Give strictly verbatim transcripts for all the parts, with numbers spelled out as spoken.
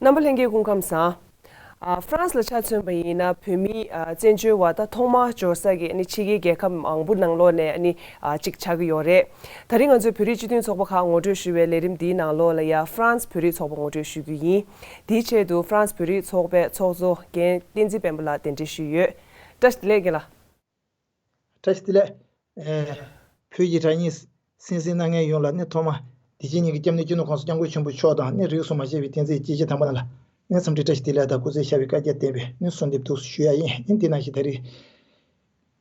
རྣམ་པ་ལྷན་རྒྱས་སྐུ་ཁམས་བཟང་། ཨ། ཧྥ་རན་སི་ལ་ཆ་མཚོན་པ་ཡིན་ན་བོད་མིའི་ཨ་བཙན་བྱོལ་བ་ད་ཐོག་མ་འབྱོར་ས་གི་ཨ་ནི་ཕྱི་རྒྱལ་རྒྱལ་ཁབ་མང་པོ་ནང་ལོགས་ནས་ཨ་ནི་ཨ་གཅིག་ཆགས་ཀྱི་ཡོད་རེད། ད་རིང་ང་ཚོས་བོད་རིགས་སྤྱི་མཐུན་ཚོགས་པ་ཁག་ངོ་སྤྲོད་ཞུ་བའི་ལས་རིམ་འདིའི་ནང་ལོགས་ལ་ཡ་ཧྥ་རན་སི་བོད་རིགས་ཚོགས་པ་ངོ་སྤྲོད་ཞུ་རྒྱུ་ཡིན། དེའི་ཆེད་དུ་ཧྥ་རན་སི་བོད་རིགས་ཚོགས་པའི་ཚོགས་གཙོ་རྒན་བསྟན་འཛིན་དཔལ་མོ་ལགས་གདན་འདྲེན་ཞུས་ཡོད། བཀྲ་ཤིས་བདེ་ལེགས་རྒན་ལགས། བཀྲ་ཤིས་བདེ་ལེགས། ཨེ། བོད་ཀྱི་དྲ་བརྙན་གསན་གཟིགས་གནང་མཁན་ཡོངས་ལ་ནི་ཐོག་མ་བདེ་ཆེན་གཉིས་ཀྱི་སྐྱབས་གནས་སྤྱི་ནོར་༸གོང་ས་༸སྐྱབས་མགོན་ཆེན་པོ་མཆོག་དང་ནི་རིས་སུ་མ་ཆད་པའི་བསྟན་འཛིན་སྐྱེས་ཆེན་དམ་པ་རྣམས་ལ་ནི་འཚམས་འདྲི་བཀྲ་ཤིས་བདེ་ལེགས་དང་སྐུ་ཚེ་ཞབས་པད་བསྐལ་བརྒྱར་བརྟན་པའི་ནི་གསོལ་འདེབས་ཐུགས་སུ་ཞུ་ཡ་ཡིན། ཨིན་དེ་ནང་བཞིན་ད་རེས་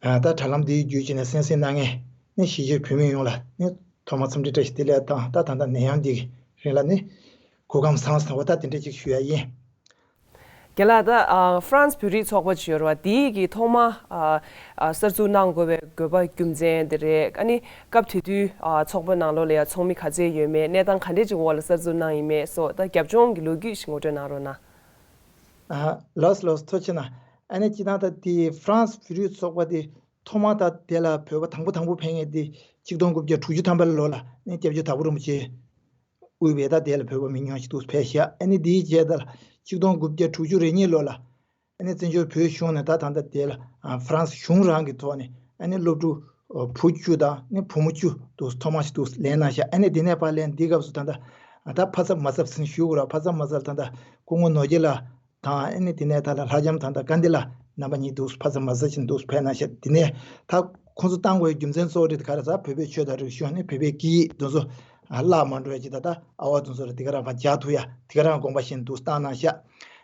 ཨ་ད་དྲ་ལམ་འདིའི་བརྒྱུད་བྱས་ནས་གསན་གཟིགས་གནང་མཁན་ནི་གཞིས་བྱེས་བོད་མི་ཡོངས་ལ་ནི་ཐོག་མ་འཚམས་འདྲི་བཀྲ་ཤིས་བདེ་ལེགས་དང་ད་ད་ལྟ་ནད་ཡམས་འདི་གི་རིང་ལ་ནི་སྐུ་ཁམས་བཟང་ཟེར་བ་ད་དེ་འདྲ་ཅིག་ཞུ་ཡ་ཡིན། རྒན་ལགས། ད་ཨ་ཧྥ་རན་སི་བོད་རིགས་ཚོགས་པ་ཅིག་ཡོད་རེད་བ། དེའི་གི་ཐོག་མ་ཨ་ཨ་གསར་འཛུགས་གནང་དགོས་པའི་དགོས་པ་རྒྱུ་མཚན་དེ་རེད། ཨ་ནི་སྐབས་དེ་དུས་ཨ་ཚོགས་པ་ནང་ལོགས་ལ་ཡ་ཚོགས་མི་ག་ཚད་ཡོད་མེད། གནས་སྟངས་ག་འདྲས་ཅིག་འོག་ལ་གསར་འཛུགས་གནང་ཡིན་མེད་སོགས་ད་རྒྱབ་ལྗོངས་ཀྱི་ལོ་རྒྱུས་ཤིག་ངོ་སྤྲོད་གནང་རོགས་གནང་། ཨ་ལགས་སོ་ལགས་སོ། ཐུགས་རྗེ་གནང་། ཨ་ནི་སྤྱིར་བཏང་ད་དེ་ཧྥ་རན་སི་བོད་རིགས་ཚོགས་པ་དེ་ཐོག་མ་ད་དེ་ལ་བོད་པ་དང་པོ་དང་པོ་ཕེབས་མཁན་དེ་ཆིག་སྟོང་དགུ་བརྒྱ་དྲུག་ཅུ་ཐམ་པ་ལོ་ལ་ནི་སྐྱབས་རྗེ་དྭགས་པོ་རིན་པོ་ཆེ་དབུས་པའི་ད་དེ་ལ་བོད་པ་མི་ཉུང་ཞིག་འདུག་ཕེབས་ཤག་ཨ་ནི་དེའི་རྗེས་ད་ཆིག་སྟོང་དགུ་བརྒྱ་དྲུག་ཅུ་རེ་གཉིས་ལོ་ལ་ཨ་ནི་བཙན་བྱོལ་བོད་གཞུང་ནས་ད་ད་ལྟ་དེ་ལ་ཧྥ་རན་སི་གཞུང་རང་གི་ཐོག་ནས་ཨ་ནི་སློབ་ཕྲུག་བུ་བཅུ་དང་ནི་བུ་མོ་བཅུ་འདུག་ཐོག་མ་ཞིག་འདུག་ལེན་གནང་ཤག་ཨ་ནི་དེ་ནས་ཕར་ལེན་འདི་སྐབས་སུ་ད་ལྟ་ད་ཕ་ཚབ་མ་ཚབ་ཟིན་ཞུ་དགོས་ར། ཕ་ཚབ་མ་ཚབ་ད་ལྟ་སྐུ་ངོ་ནོར་རྒྱས་ལགས་དང་ཨ་ནི་དེ་ནས་ད་ལ་ལྷ་ལྕམ་ད་ལྟ་དཀར་འདི་ལ་རྣམ་པ་གཉིས་འདུག་ཕ་ཚབ་མ་ཚབ་ཅིག་འདུག་ཕེབས་གནང་ཤག་དེ་ནས་ད་ཁོང་ཚོ་བཏང་དགོས་རྒྱུ་མཚན་གཙོ་བོ་དེ་ག་རེ་ཟེར་བོད་པའི་ཆོས་དང་རིག་གཞུང་ནི་བོད་པའི་སྐད་ཡིག་དེ་ཚོ་བརླག་མ་འགྲོ་ཡ་ཅིག་ད་ལྟ་ཨ་བ་དེ་ཚོ་ལ་དེ་ག་རང་ཕར་སྦྱར་ཐུབ་ཡ་དེ་ག་རང་དགོངས་པ་བཞེས་འདུག་བཏང་གནང་ཤག་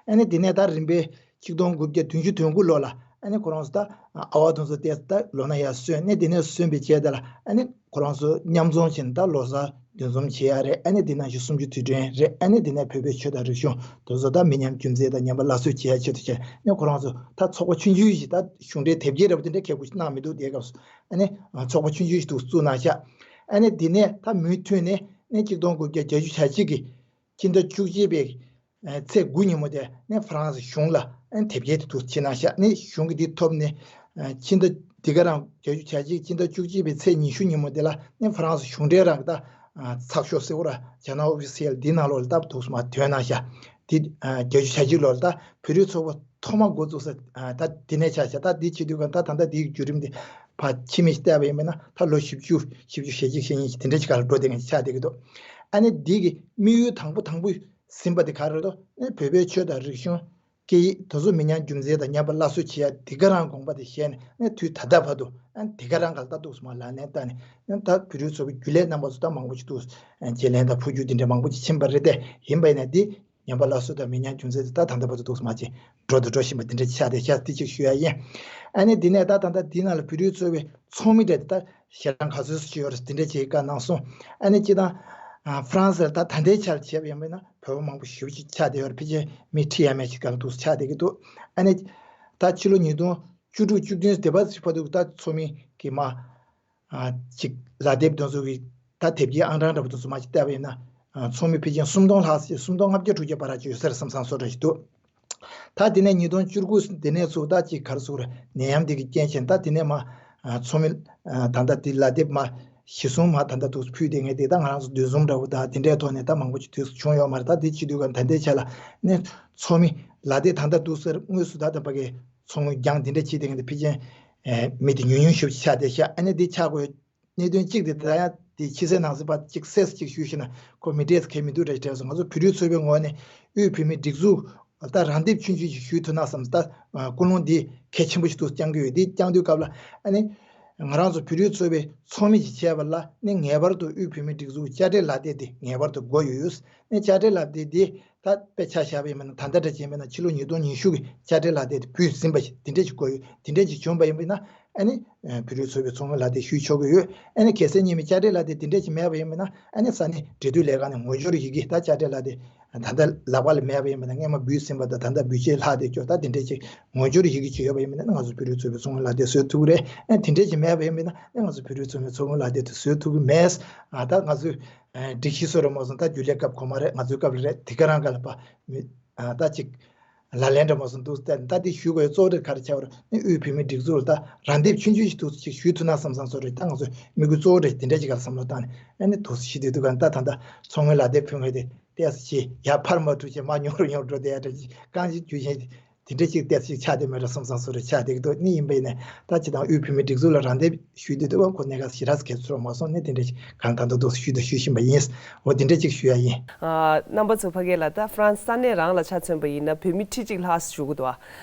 ཨ་ནི་དེ་ནས་ད་རིམ་པས་ཆིག་སྟོང་དགུ་བརྒྱ་བདུན་ཅུ་དོན་དགུ་ལོ་ལ་ཨ་ནི་ཁོ་རང་ཚོ་ད་ཨ་བ་དེ་ཚོ་བལྟས་ད་ལོ་ན་ཡར་སོན་ནས་དེ་ནས་སོན་པའི་རྗེས་ད་ལ་ཨ་ནི་ཁོ་རང་ཚོ་མཉམ་འཛོམས་བྱས་ནས་ད་ལོ་གསར་འདུ་འཛོམས་བྱེད་ཡ་རེད། ཨ་ནི་དེ་ནང་བཞིན་གསུམ་བཅུ་དུས་དྲན་རེད། ཨ་ནི་དེ་ནས་བོད་པའི་ཆོས་དང་རིག་གཞུང་དེ་ཚོ་ད་མི་ཉམས་རྒྱུན་འཛིན་དང་ཉམས་པ་སླར་གསོ་བྱེད་ཡ་ཆེད་དུ་བྱས་ནས་ཁོ་རང་ཚོ་ད་ཚོགས་པ་ཆུང་ཆུང་ཞིག་ད་གཞུང་འབྲེལ་དེབ་སྐྱེལ་འདྲ་པོ་དེ་འདྲ་མཁས་པོ་ཞིག་གནང་མི་འདུག་དེའི་སྐབས་སུ་ཨ་ནི་ཚོགས་པ་ཆུང་ཆུང་ཞིག་ཏུ་བཙུགས་གནང་ཤག་ཨ་ནི་དེ་ནས་ད་མུ་མཐུད་ནས་ནས་ཆིག་སྟོང་དགུ་བརྒྱ་བརྒྱད་ཅུ་གྱ་གཅིག་གི་སྤྱི་ཟླ་བཅུ་གཅིག་པའི་ཚེས་དགུ་ཉིན་མོ་དེ་ནས་ཧྥ་རན་སི་གཞུང་ལ་ཨ་ནི་དེབ་སྐྱེལ་དེ་འདུག་བྱེད་གནང་ཤག་ནས་གཞུང་གི་འདི་ཐོབ་ནས་ཕྱི་ཟླ་འདི་ག་རང་བརྒྱད་ཅུ་གྱ་གཅིག་ཕྱི་ཟླ་བཅུ་གཅིག་པའི་ཚེས་ཉི་ཤུ་ཉིན་མོ་དེ་ལ་ནས་ཧྥ་རན་སི་གཞུང་འབྲེལ་རང་གི་ད་ཚགས་ཤོག་ཟེར་བ་ར་ཇ་ནལ་ཨོ་ཕི་སི་ཡལ་འདི་ནང་ལོགས་ལ་ད་འདུག་སེ་མར་ཐོན་གནང་ཤག་འདི་བརྒྱད་ཅུ་གྱ་གཅིག་ལོ་ལ་ད་བོད་རིགས་ཚོགས་པ་ཐོག་མ་འགོ་བཙུགས་ས་ད་འདི་ནས་ཆགས་ཤག་ད་འདི་བྱེད་དུས་ག་ད་ད་ལྟ་འདིའི་བརྒྱུད་རིམ་འདི་ཕར་ཕྱི་མིག་ཅིག་བལྟས་པ་ཡིན་པས་ན་ད་ལོ་བཞི་བཅུ་བཞི་བཅུ་ཞེ་གཅིག་ཞེ་གཉིས་དེ་འདྲ་ཅིག་ག་ལ་འགྲོ་བསྡད་མཁན་ཅིག་ཆགས་བསྡད་ཀྱི་འདུག་ཨ་ནི་འདི་གི་དམིགས་ཡུལ་དང་པོ་དང་པོ་ཟིན་པ་དེ་ག་རེ་རེད་དོ། ཨ་ནི་བོད་པའི་ཆོས་དང་རིག་གཞུང་སྐད་ཡིག་དེ་ཚོ་མི་ཉམས་རྒྱུན་འཛིན་དང་ཉམས་པ་སླར་གསོ་བྱེད་ཡ་འདི་ག་རང་དགོངས་པ་དེ་བཞེས་ནས་ཨ་ནི་དུས་ད་ལྟ་བར་དུ་ཨ་ནི་འདི་ག་རང་ག་ལ་ད་འདུག་སེ་མར་ལག་ལེན་བསྟར་ནས་ཨ་ནི་ད་བོད་རིགས་ཚོགས་པའི་རྒྱུན་ལས་རྣམ་པ་ཚོ་ད་མང་པོ་ཅིག་འདུག་བརྗེ་ལེན་དང་འཕོ་འགྱུར་འདི་འདྲ་མང་པོ་ཅིག་ཕྱིན་པ་རེད་དེ། ཡིན་པ་ཡིན་ན་འདི་ཉམས་པ་སླར་གསོ་དང་མི་ཉམས་རྒྱུན་འཛིན་དེ་ད་ད་ལྟ་བར་དུ་འདུག་སེ་མར་ཅིག་འགྲོ་དང་འགྲོ་བཞིན་པ་འདི་འདྲ་ཆགས་བསྡད་ཤག་འདི་གཅིག་ཞུ་ཡ་ཡིན། ཨ་ནི་འདི་ནས་ད་ད་ལྟ་འདི་ནང་ལ་བོད་རིགས་ཚོགས་པའི་ཚོགས་མི་རེད་དེ་ད་ཞལ་གྲངས་ག་ཚོད་ཅིག་ཡོད་རེད་འདི་འདྲ་ཅིག་བཀའ་གནང་སོང་། ཨ་ནི་སྤྱིར་བཏང་ཧྥ་རན་སི་ལ་ད་ད་ལྟའི་ཆར་བྱས་པ་ཡིན་པ་ཡིན་ན་བོད་པ་མང་པོ་ཞེ་པོ་ཅིག་ཆགས་བསྡད་ཡོད་རེད། ཕལ་ཆེར་མི་ཁྲི་ཡས་མས་ཅིག་སྒང་འདུག་སེ་ཆགས་བསྡད་ཀྱི་འདུག་ཨ་ནི་ད་ཕྱི་ལོ་ཉིས་སྟོང་བཅུ་དྲུག་བཅུ་བདུན་དེ་བར་ཅིག་བར་དུ་ད་ཚོགས་མི་གི་མ། ཨ་ཅིག་ལག་དེབ་དེ་ཚོ་གི་ད་དེབ་སྐྱེལ་ཨང་གྲངས་འདྲ་པོ་དེ་ཚོ་མར་ཅིག་བལྟས་པ་ཡིན་ན་ཨ་ཚོགས་མི་ཕལ་ཆེར་སུམ་སྟོང་ལྷག་ཙམ་སུམ་སྟོང་ལྔ་བརྒྱ་དྲུག་བརྒྱ་བར་ཅིག་ཡོད་ས་རེད་བསམ་བསམ་བཟོ་འདྲ་ཞིག་འདུག་ད་དེ་ནས་ཉིས་སྟོང་བཅུ་དགུ་དེ་ནས་ཚུར་ད་ཅིག་ག་རེ་ཟེར་དགོས་རེད། ནད་ཡམས་འདི་གི་རྐྱེན་བྱས་ད་དེ་ནས་མར་ཨ་ཚོགས་མི་ཨ་ད་ལྟ་དེ་ལག་དེབ་མར་གཞི་བཟུང་མར་ད་ལྟ་འདུག་སེ་ཕུལ་བསྡད་མཁན་དེ་ད་ང་རང་ཚོ་འདུ་འཛོམས་འདྲ་པོ་ད་དེ་འདྲའི་ཐོག་ནས་ད་མང་པོ་ཅིག་དུས་སུ་བྱུང་ཡོད་མ་རེད། ད་དེ་བྱེད་དུས་ག་ད་ལྟའི་ཆ་ལ་ནས་ཚོགས་མི་ལག་དེབ་ད་ལྟ་འདུག་སེ་དངོས་སུ་ད་ད་ཕ་གི་ཚོགས་དངུལ་རྒྱང་དེ་འདྲ་བྱེད་དེ་ངས་དེ་ཕལ་ཆེར་ཨེ་མི་དེ་ཉུང་ཉུང་ཞེ་པོ་ཅིག་ཆགས་བསྡད་ཤག་ཨ་ནི་དེ་ཆགས་དགོས་གནད་དོན་གཅིག་དེ་ད་ཡང་དེ་ཕྱི་གསལ་ནང་གསལ་བ་གཅིག་གསལ་གཅིག་ཞུས་ཤེ་ན་ཁོ་མི་འདྲ་ས་གང་ཡང་མི་འདུག་འདྲ་ཞིག་དྲན་སོང་། ང་ཚོ་བོད་རིགས་ཚོགས་པའི་ངོས་ནས་དབུས་བོད་མིའི་སྒྲིག་འཛུགས་ད་རང་དེབ་ཆུང་ཆུང་ཞིག་ཞུས་ཐུབ་ན་བསམ་ད་ཀུན་སློང་འདི་གལ་ཆེན་པོ་ཞིག་ཏུ་བསྐྱང་གི་ཡོད། འདི་བསྐྱང་དུས་སྐབས་ལ་ཨ་ནི་ང་རང་ཚོ་བོད་རིགས་ཚོགས་པའི་ཚོགས་མི་ཞིག་བྱས་པ་ལ་ནི་ངེས་པར་དུ་དབུས་བོད་མིའི་སྒྲིག་འཛུགས་དཔྱ་ཁྲལ་ལག་དེབ་དེ་ངེས་པར་དུ་དགོས་ཡོད། ནས་དཔྱ་ཁྲལ་ལག་དེབ་དེ་ད་དཔེ་ཆ་བཞག་པ་ཡིན་པ་ན་ད་ལྟ་འདྲ་བྱས་པ་ན་ཕྱི་ལོ་ཉིས་སྟོང་ཉི་ཤུ་གི་དཔྱ་ཁྲལ་ལག་དེབ་དེ་བུད་ཟིན་པ་ཞིག་དེ་འདྲ་ཞིག་དགོས་ཡོད། དེ་འདྲ་ཞིག་བྱུང་པ་ཡིན་པ་ན་ཨ་ནི་བོད་རིགས་ཚོགས་པའི་ཚོགས་མི་ལག་དེབ་ཞུ་ཆོག་གི་ཡོད། ཨ་ནི་གལ་སྲིད་ཉིན་མོའི་དཔྱ་ཁྲལ་ལག་དེབ་དེ་འདྲ་ཞིག་མེད་པ་ཡིན་པ་ན་ཨ་ནི་ས་གནས་འབྲེལ་མཐུད་ལས་ཁང་ནས་ངོ་སྦྱོར་ཡི་གེ་ད་དཔྱ་ཁྲལ་ལག་དེབ་ད་ལྟ་ལག་པ་ལ་མེད་པ་ཡིན་པ་ན་སྔོན་མ་བུད་ཟིན་པ་དང་ད་ལྟ་བུད་རྗེས་ལྷག་བསྡད་ཀྱོག་ད་དེ་འདྲ་ཞིག་ངོ་སྦྱོར་ཡི་གེ་ཅིག་ཡོད་པ་ཡིན་པ་ན་ང་ཚོ་བོད་རིགས་ཚོགས་པའི་ཚོགས་མི་ལག་དེབ་བཟོ་ཐུབ་ཀྱི་རེད། ཨ་ནི་དེ་འདྲ་ཞིག་མེད་པ་ཡིན་པ་ན་ཨ་ནི་ང་ཚོ་བོད་རིགས་ཚོགས་མི་ཚོགས་མི་ལག་དེབ་དེ་བཟོ་ཐུབ་ཀྱི་མེད། ཨ་ད་ང་ཚོས་ཨ་སྒྲིག་གཞི་བཟོ་རེད་མ་སོང་། ད་རྒྱུན་ལས་སྐབས་གོང་མ་རེད། ང་ཚོའི་སྐབས་ལ་རེད། དེ་ག་རང་ག་ལ་པ་མི་ཨ་ད་ཅིག་ལག་ལེན་འདྲ་མ་སོང་འདུག་སྟེ་ད་དེ་ཞུ་དགོས་གཙོ་བོ་དེ་ག་རེ་ཆགས་པ་རེད། ནི་དབུས་བོད་མིའི་སྒྲིག་འཛུགས་ལ་ད་རང་དེབ་ཆུང་ཆུང་ཞིག་འདུག་ཅིག་ཞུས་ཐུབ་ན་བསམ་བསམ་བཟོ་རེད། ད་ང་ཚོའི་དམིགས་ཡུལ་གཙོ་བོ་རེད། དེ་འདྲ་ཅིག་ག་ལ་བསམ་བློ་བཏང་ནས་ཨ་ནི་འདུག་ཞུ་དུས་འདུག་ག་ད་ད་ད་ཚོགས་མི་ལག་དེབ་ཕུལ་མཁན་དེ་ ཏོག་ཙམ་ཅིག་ཡར་འཕར་མ་ཐུབ་ཅིག་མར་ཉུང་རུ་ཉུང་རུ་འགྲོ་བསྡད་ཡ་འདྲ་ཅིག་རྐང་གཅིག་རྒྱུ་ཆེན་དེ་འདྲ་ཅིག་ཏོག་ཙམ་ཅིག་ཆགས་བསྡད་མེད་འགྲོ་བསམ་བསམ་བཟོ་འདྲ་ཆགས་བསྡད་ཀྱི་འདུག་ནི་ཡིན་པ་ཡིན་ནའི་ད་ཅིག་དང་དབུས་བོད་མིའི་སྒྲིག་འཛུགས་ལ་རམ་འདེགས་ཞུས་བསྡད་འདུག་ག་ཁོ་གནད་འགག་ཞེ་དྲག་གལ་ཚོར་མ་སོང་ནི་དེ་འདྲ་ཅིག་གང་ལྟར་མདོར་བསྡུས་ཞུས་དང་ཞུ་བཞིན་པ་ཡིན། འོ་དེ་འདྲ་ཅིག་ཞུ་ཡ་ཡིན། ཨ། རྣམ་པ་ཚོ་ཕ་གི་ལ་ད་ཧྥ་རན་སི་ས་གནས་རང་ལ་ཆ་མཚོན་པ་ཡིན་ན་བོད་མི་ཁྲི་གཅིག་ལྷག་བཞུགས་ཀྱི་འདུག་ཨ།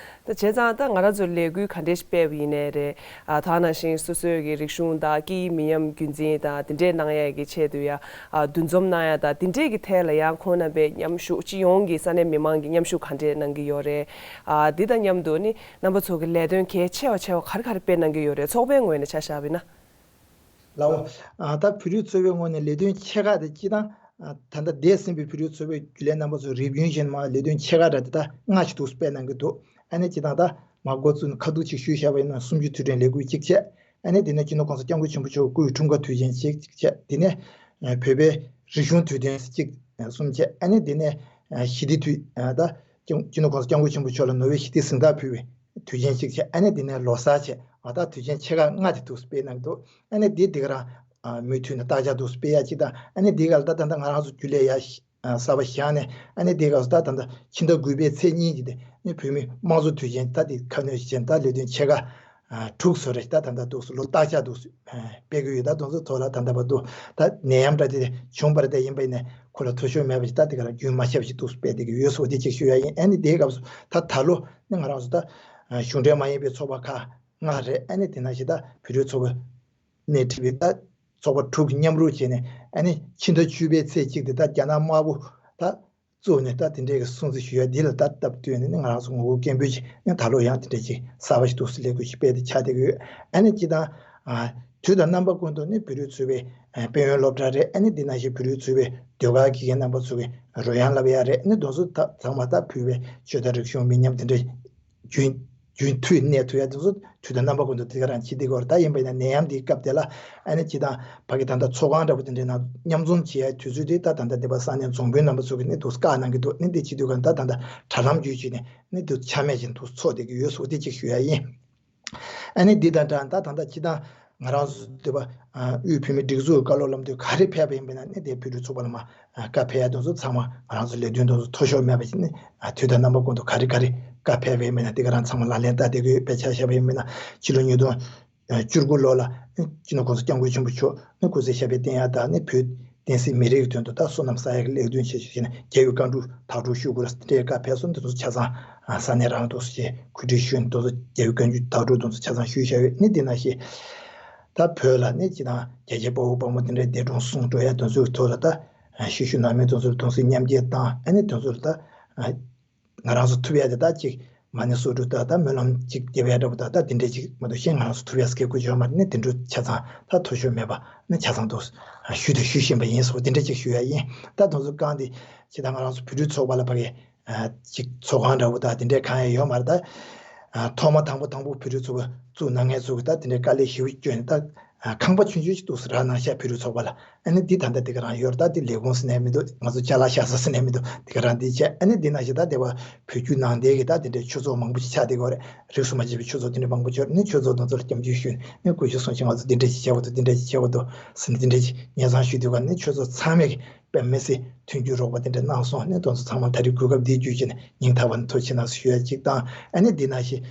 ད་བྱས་ཙང་ད་ང་རང་ཚོ་ལས་འགུལ་ག་འདྲས་ཤིག་སྤེལ་བ་ཡིན་ནའི་རེད། ཨ། ད་ནང་བཞིན་སོ་སོའི་གི་རིག་གཞུང་དང་སྐད་ཡིག་མི་ཉམས་རྒྱུན་འཛིན་དང་དེ་འདྲས་གནང་ཡ་གི་ཆེད་དུ་ཡ། ཨ། འདུ་འཛོམས་གནང་ཡ་དང་དེ་འདྲས་ཀྱི་ཐད་ལ་ཡང་ཁོང་རྣམ་པས་མཉམ་ཞུགས་སྤྱི་ཡོངས་ཀྱི་ས་གནས་མི་མང་གིས་མཉམ་ཞུགས་ག་འདྲས་གནང་གི་ཡོད་རེད། ཨ། འདི་དང་མཉམ་དུ་ནི་རྣམ་པ་ཚོ་གི་ལས་དོན་གལ་ཆེ་བ་ཆེ་བ་ག་རེ་ག་རེ་སྤེལ་གནང་གི་ཡོད་རེད། ཚོགས་པའི་ངོས་ནས་ཆ་བཞག་པ་ཡིན་ན། ལའོ། ཨ། ད་བོད་རིགས་ཚོགས་པའི་ངོས་ནས་ལས་དོན་ཆེ་ཁག་དེ་སྤྱི་བཏང་། ཨ། ད་ལྟ་འདས་ཟིན་པའི་བོད་རིགས་ཚོགས་པའི་རྒྱུན་ལས་རྣམ་པ་ཚོ་རིབ་ཡུན་བཞིན་མ་ལས་དོན་ཆེ་ཁག་འདྲ་དེ་ད་ལྔ་ཞིག་འདུག་སྤེལ་གནང་གི་འདུག་ཨ་ནི་སྤྱི་བཏང་ད་མ་འགོ་བཙུགས་ནས་ཁ་ཐུག་ཅིག་ཞུས་བཞག་པ་ཡིན་ན་གསུམ་བཅུའི་དུས་དྲན་ལས་འགུལ་གཅིག་བྱས། ཨ་ནི་དེ་ནས་སྤྱི་ནོར་༸གོང་ས་༸སྐྱབས་མགོན་ཆེན་པོ་མཆོག་སྐུའི་འཁྲུངས་སྐར་དུས་ཆེན་གཅིག་བྱས། དེ་ནས་བོད་པའི་རིག་གཞུང་དུས་དྲན་གཅིག་གསུམ་བྱས། ཨ་ནི་དེ་ནས་ཞི་བདེ་དུས་ད་སྤྱི་ནོར་༸གོང་ས་༸སྐྱབས་མགོན་ཆེན་པོ་མཆོག་ལ་ནོ་བེལ་ཞི་བདེའི་གཟེངས་རྟགས་ཕུལ་བའི་དུས་ཆེན་གཅིག་བྱས། ཨ་ནི་དེ་ནས་ལོ་གསར་བྱས། འོ་ད་དུས་ཆེན་ཆེ་ཁག་ལྔ་དེ་འདུག་སྤེལ་གནང་འདུག་ཨ་ནི་དེ་དེ་ག་རང་མུ་མཐུད་ནས་བརྟག་དཔྱད་འདུག་སྤེལ་ཡ་གཅིག་དང་། ཨ་ནི་དེ་ག་ལ་ད་ད་ལྟ་ང་རང་ཚོ་རྒྱུན་ལས་ཡ་གསར་པ་བཞག་ནས། ཨ་ནི་དེ་ག་ལ་ད་ད་ལྟ་ཕྱི་ཟླ་དགུ་པའི་ཚེས་གཉིས་ཀྱི་དེ་ནི་བོད་མིའི་དམངས་གཙོ་དུས་ཆེན་ད་དེ་ཁ་སྣོན་བྱས་ད་ལས་དོན་ཆེ་ཁག་དྲུག་བཟོ་རེ་ད་ད་ལྟ་འདུག་ལོ་བརྟག་དཔྱད་འདུག་སྤེལ་གི་ཡོད། ད་དེ་ཚོ་ཐོག་ལ་ད་ལྟ་བར་དུ་ད་ནད་ཡམས་འདྲ་དེ་བྱུང་བ་རེད། དེ་ཡིན་པ་ཡིན་ནའི་ཁོ་ལ་འཐུས་ཤོར་མེད་པ་ཞིག་ད་དེ་ག་རང་རྒྱུན་མ་ཆད་པ་ཞིག་འདུག་སྤེལ་བསྡད་ཀྱི་ཡོད་སོགས་དེ་གཅིག་ཞུ་ཡ་ཡིན། ཨ་ནི་དེའི་སྐབས་སུ་ད་ད་ལོ་ནི་ང་རང་ཚོ་ད་གཞུང་འབྲེལ་མ་ཡིན་པའི་ཚོགས་པ་ཁག་ལྔ་རེད། ཨ་ནི་དེ་ནང་བཞིན་ད་བོད་རིགས་ཚོགས་པ་སྣེ་ཁྲིད་པའི་ད་ཚོགས་པ་དྲུག་མཉམ་རུབ་བྱས་ནས། ཨ་ནི་ཕྱི་ཟླ་བཅུ་པའི་ཚེས་གཅིག་དེ་ད་རྒྱ་ནག་དམར་པོ་ད་བཙུགས་ནས་ད་དེ་འདྲའི་གི་སྲུང་བརྩི་ཞུ་ཡ་འདི་ལ་ད་སྟབས་བསྟུན་ནས་ནི་ང་རང་ཚོ་ངོ་རྒོལ་སྐད་འབོད་ཅིག་ནི་ད་ལོ་ཡང་དེ་འདྲའི་ཅིག་གསར་པ་ཞིག་འདུག་སེ་ལས་འགུལ་ཞིག་སྤེལ་ཏེ་ཆགས་བསྡད་ཀྱི་ཡོད། ཨ་ནི་སྤྱི་བཏང་དུས་དང་རྣམ་པ་ཀུན་ཏུ་ནི་བོད་རིགས་ཚོགས་པའི་དཔལ་ཡོན་སློབ་གྲྭ་རེད། ཨ་ནི་འདི་ནང་བཞིན་བོད་རིགས་ཚོགས་པའི་ཟློས་གར་དགེ་རྒན་རྣམ་པ་ཚོ་གི་རོལ་དབྱངས་བསླབ་ཡ་རེད། ཨ་ནི་དེ་ཚོ་ད་ཚང་མ་ད་བོད་པའི་ཆོས་དང་རིག་གཞུང་མི་ཉམས་དེ་འདྲའི་རྒྱུན་རྒྱུན་མཐུད་གནས་ཐུབ་ཡ་དེ་ཚོ་དུས་དང་རྣམ་པ་ཀུན་ཏུ་དེ་ག་རང་བྱེད་བསྡད་ཀྱི་ཡོད་རེད། ད་ཡིན་པ་ཡིན་ན་ནད་ཡམས་འདིའི་སྐབས་དེ་ལ་ཨ་ནི་སྤྱི་བཏང་ཕ་གི་ད་ལྟ་ཚོགས་ཁང་འདྲ་པོ་དེ་འདྲའི་ནང་མཉམ་འཛོམས་བྱེད་ཡ་དུས་ཚོད་དེ་ད་ད་ལྟ་འདི་པ་ས་གནས་རྫོང་དཔོན་རྣམ་པ་ཚོ་གིས་ནི་འདུག་བཀག་གནང་གི་འདུག་ནི་འདི་བྱེད་དུས་ག་ད་ད་ལྟ་དྲ་ལམ་བརྒྱུད་བྱས་ནས་ནི་འདུག་ཆ་མེད་ཅིག་འདུག་ཚོགས་བསྡད་ཀྱི་ཡོད་སོགས་དེ་གཅིག་ཞུ་ཡ་ཡིན། ཨ་ནི་འདི་དང་འདྲ་ད་ད་ལྟ་སྤྱི་བཏང་ང་རང་ཚོ་འདི་པ་དབུས་བོད་མིའི་སྒྲིག་འཛུགས་བཀའ་སློབ་ལམ་སྟོན་ག་རེ་ཕེབས་པ་ཡིན་པ་ན་ནི་དེ་བོད་རིགས་ཚོགས་པ་ལ་མ་བཀའ་ཕེབས་ཡ་དེ་ཚོ་ཚང་མ་ང་རང་ཚོ་ལས་དོན་དེ་ཚོ་འཐུས་ཤོར་མེད་པ་ཞིག་ནི་དུས་དང་རྣམ་པ་ཀུན་ཏུ་ག་རེ་ག་རེ་བཀའ་ཕེབས་པ་ཡིན་པ་ན་དེ་ག་རང་ཚང་མ་ལག་ལེན་བསྟར་བསྡད་ཀྱི་ཡོད། དཔེ་ཆ་བཞག་པ་ཡིན་པ་ན་ཕྱི་ལོ་ཉིས་སྟོང་བཅུ་དགུ་ལོ་ལ་སྤྱི་ནོར་༸གོང་ས་༸སྐྱབས་མགོན་ཆེན་པོ་མཆོག་ནི་སྐུ་ཚེ་ཞབས་པད་བརྟན་ཡ་དང་ནི་བོད་བསྟན་སྲིད་མི་རིགས་ཀྱི་དོན་དུ་ད་བསོད་ནམས་བསགས་ཡ་གི་ལས་དོན་ཆེ་ཤོས་ཤིག་ནི་རྒྱལ་བའི་བཀའ་འབྲུག་དྭགས་འབྲུག་ཤོག་གུ་ར་དེ་འདྲའི་བཀའ་ཕེབས་སོང་། དེ་ཚོ་ཆ་ཚང་ས་གནས་རང་དུ་ཞེས་གོ་སྒྲིག་ཞུས་ནས་དེ་ཚོ་རྒྱལ་བའི་བཀའ་འབྲུག་དྭགས་འབྲུག་དེ་ཚོ་ཆ་ཚང་ཞུས་བཞག་ཡོད། ནི་དེ་ནང་བཞིན་ད་བོད་ལ་ནི་སྤྱི་དང་རྒྱལ་གཅེས་དཔའ་བོ་དཔའ་མོ་དེ་འདྲའི་འདས་གྲོངས་སོང་འགྲོ་ཡ་དེ་ཚོའི་ཐོག་ལ་ད་ཤི་བཞུགས་ནང་མི་དེ་ཚོར་གདུང་སེམས་མཉམ་སྐྱེད་དང་ཨ་ནི་དེ་ཚོར་ད། ང་རང་ཚོ་ཐུབ་ཡ་དེ་ད་ཅིག་མ་ཎི་སོ་དྲུག་ད་ད་སྨོན་ལམ་ཅིག་རྒྱབ་ཡ་འདྲ་པོ་ད་ད་དེ་འདྲས་ཅིག་མ་གཏོགས་གཞན་ང་རང་ཚོ་ཐུབ་ཡ་སྐད་ཁུར་བྱོས་མ་རེད། ནི་དེ་འདྲ་ཆ་ཚང་ད་ཐུབ་ཤོར་མེད་པ་ནི་ཆ་ཚང་དུ་ཞུ་དང་ཞུ་བཞིན་པ་ཡིན་སོགས་དེ་འདྲས་ཅིག་ཞུ་ཡ་ཡིན། ད་དེ་ཚོ་གང་དེ་ཅི་ད་ང་རང་ཚོ་བོད་ཕྲུག་ཚོགས་པ་ལ་ཕ་གི་ཅིག་ཚོགས་ཁང་འདྲ་པོ་ད་དེ་འདྲས་གང་ཡང་ཡོད་མ་རེད། ད་ཐོག་མ་དང་པོ་དང་པོ་བོད་ཕྲུག་ཚོགས་པ་བཙུགས་གནང་མཁན་ཚོ་གི་ད་དེ་འདྲས་དཀའ་ལས་ཞེ་པོ་བསྐྱོན་ནས་ད། ཨ། ཁང་པ་ཆུང་ཆུང་ཞིག་འདུག་སེ་རག་གནང་ཤག་བོད་རིགས་ཚོགས་པ་ལ། ཨ་ནི་འདི་ད་ལྟ་འདི་ག་རང་ཡོད་རེད། ད་འདི་ལས་ཁུངས་ཟེར་ནས་མི་འདུག་ང་ཚོ་ཅ་ལག་བཞག་ས་ཟེར་ནས་མི་འདུག་འདི་ག་རང་འདི་བྱས། ཨ་ནི་འདི་ནང་བཞིན་ད་འདི་བ་བོད་བརྒྱུད་ནང་བསྟན་གྱི་ད་འདི་འདྲའི་ཆོས་ཚོགས་མང་པོ་ཞིག་ཆགས་བསྡད་ཀྱི་ཡོད་རེད། རིས་སུ་མ་ཆད་པའི་ཆོས་ཚོགས་འདི་འདྲ་མང་པོ་ཡོད་རེད། ནི་ཆོས་ཚོགས་དེ་ཚོ་ལ་སྐྱབས་འཇུག་ཞུས་ནས་ནི་སྐུ་ཞབས་གསུང་ཆེན་ང་ཚོ་འདི་འདྲ་ཞིག་བྱེད་དགོས་འདུག་འདི་འདྲ་ཞིག་བྱེད་དགོས་འདུག་ཟེར་ནས་འདི་འདྲ་ཞིག་སྙན་སེང་ཞུས་དུས་ག་ནི་ཆོས་ཚོགས་ཚང་མས་ཀྱི་དཔེ་མི་སྲིད་མཐུན་འགྱུར་རོགས་པ་དེ་འདྲ་གནང་སོང་། ནི་དེ་ཚོ་ཚང་མ་ད་རེས་གོ་སྐབས་འདི་བརྒྱུད་བྱས་ནས་སྙིང་ཐག་པ་ནས་ཐུགས་རྗེ་ཆེ་གནང་ཞུ་ཡ་གཅིག་དང་། ཨ་ནི་འདི་ནང་བཞིན་